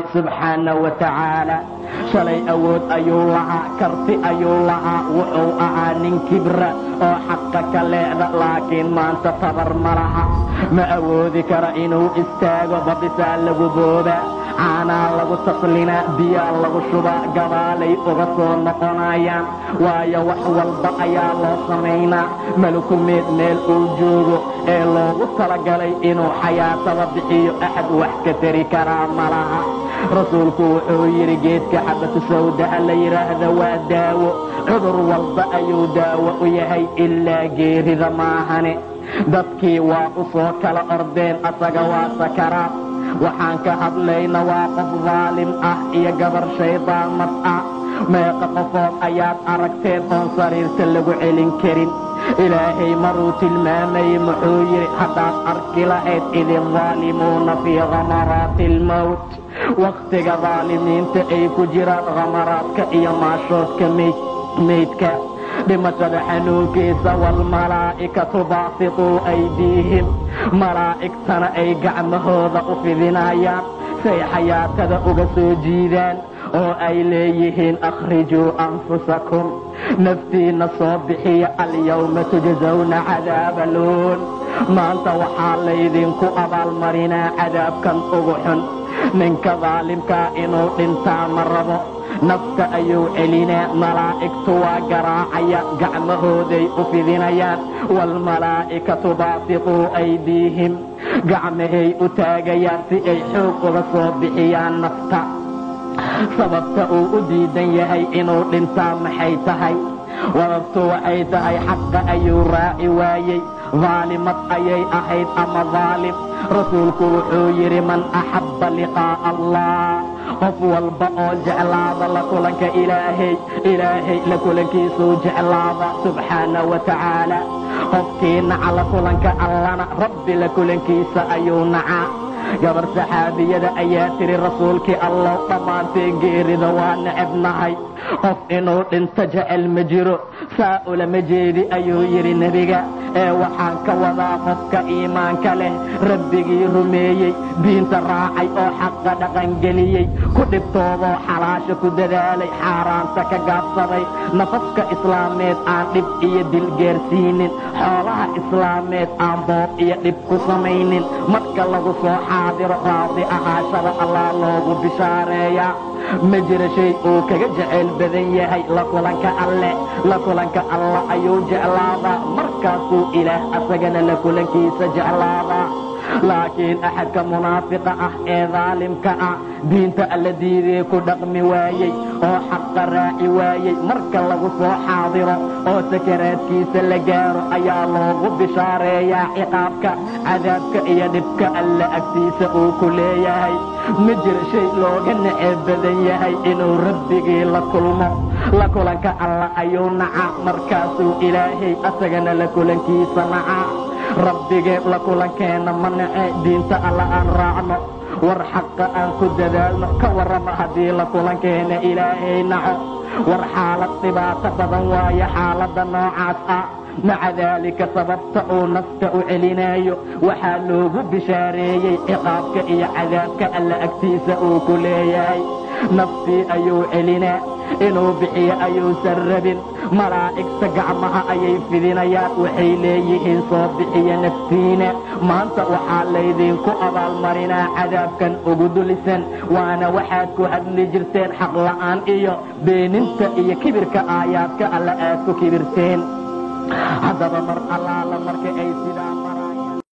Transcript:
Subxaana wa tacaala, shalay awood ayuu lahaa, karti ayuu lahaa, wuxuu ahaa nin kibra oo xaqa ka leexda, laakiin maanta tabar ma laha, ma awoodi kara inuu istaago. Babisaa lagu boobaa, caanaa lagu taslinaa, biyaa lagu shubaa, gadaalay uga soo noqonayaan, waayo wax walba ayaa loo samaynaa. Malukumeed meel uu joogo ee loogu talagalay inuu xayaatada bixiyo, axad wax ka tari karaa ma laha. Rasuulku wuxuu yidhi geedka xabatu sawdaha la yidhaahda waa daawo, cudur walba ayuu daawo u yahay ilaa geerida maahane. Dadkii waa u soo kala ordeen, asaga waa sakaraad. Waxaan ka hadlayna waa qof daalim ah iyo gabar shaydaamad ah. Meeqa qofood ayaad aragteen oon sariirta lagu celin karin? Ilaahay maruu tilmaamayey muxuu yidhi? Haddaad arki lahayd id idaalimuuna fii khamaraati almowt, wakhtiga daalimiinta ay ku jiraan khamaraadka iyo maashoodka meydka, dhimashada xanuunkiisa, waalmalaa'ikatu baasituu aydiihim, malaa'igtana ay gacmahooda u fidinayaan say xayaatada uga soo jiidaan, oo ay leeyihiin akhrijuu anfusakum, naftiinna soo bixiya, alyawma tujzawna cadaaba luun, maanta waxaa laydinku abaalmarinaa cadaabkan ugu xun. Ninka daalimkaa inuu dhintaa ma rabo, nafta ayuu celinaa, malaa'igtu waa garaacaya, gacmahooday u fidinayaan, waalmalaa'ikatu baasituu aydiihim, gacmahay u taagayaan si ay xoog uga soo bixiyaan nafta. Sababta uu u diidan yahay inuu dhintaa maxay tahay? Sababtu waxay tahay xaqa ayuu raaci waayey. Daalimad ayay ahayd ama daalim. Rasuulku wuxuu yidhi man axabba liqaa'a Allah, qof walba oo jeclaada la kulanka Ilaahay, Ilaahay la kulankiisuu jeclaada subxaana wa tacaala. Qofkii naca la kulanka Allana, Rabbi la kulankiisa ayuu nacaa. Gabar saxaabiyada ayaa tiri, rasuulkii Allow, dhammaanteen geerida waa necebnahay, qof inuu dhinto jecel ma jiro. Saa ulama jeedi ayuu yidhi nebiga, ee waxaan ka wadaa qofka iimaanka leh, Rabbigii rumeeyey, diinta raacay oo xaqa dhaqangeliyey, ku dhibtoodoo xalaasha ku dadaalay, xaaraanta ka gaabsaday, nafafka islaameed aan dhib iyo dil gaarsiinin, xoolaha islaameed aan boob iyo dhib ku samaynin, marka lagu soo xaadiro raadi ahaashada Allah loogu bishaareeyaa. Ma jiro shay uu kaga jeceyl badan yahay la kulanka Alle. La kulanka Alla ayuu jeclaadaa, markaasuu Ilaah asagana la kulankiisa jeclaadaa. Laakiin axadka munaafiqa ah ee daalimka ah, diinta Alla diidee ku dhaqmi waayey oo xaqa raaci waayey, marka lagu soo xaadiro oo sakaraadkiisa la gaaro ayaa loogu bishaareeyaa ciqaabka, cadaabka iyo dhibka Alla agtiisa uu ku leeyahay. Ma jiro shay looga naceeb badan yahay inuu Rabbigii la kulmo. La kulanka Alla ayuu nacaa, markaasuu Ilaahay asagana la kulankiisa nacaa. Rabbigee la kulankeenna ma nace? Diinta Alla aan raacno, war xaqa aan ku dadaalno. Ka warrama haddii la kulankeena Ilaahay naco? War xaalad dhibaato badan waayo xaaladda noocaas ah. Maca daalika, sababta uu nafta u celinayo waxaa loogu bishaareeyey ciqaabka iyo cadaabka Alla agtiisa uu ku leeyahay. Naftii ayuu celinaa, inuu bixiyo ayuusan rabin. Malaa'igta gacmaha ayay fidinayaan, waxay leeyihiin soo bixiya naftiina, maanta waxaa laydinku abaalmarinaa cadaabkan ugu dulisan, waana waxaad ku hadli jirteen xaq la'aan iyo beeninta iyo kibirka aayaadka Alla aad ku kibirteen. Haddaba mar allaala marka ay sidaa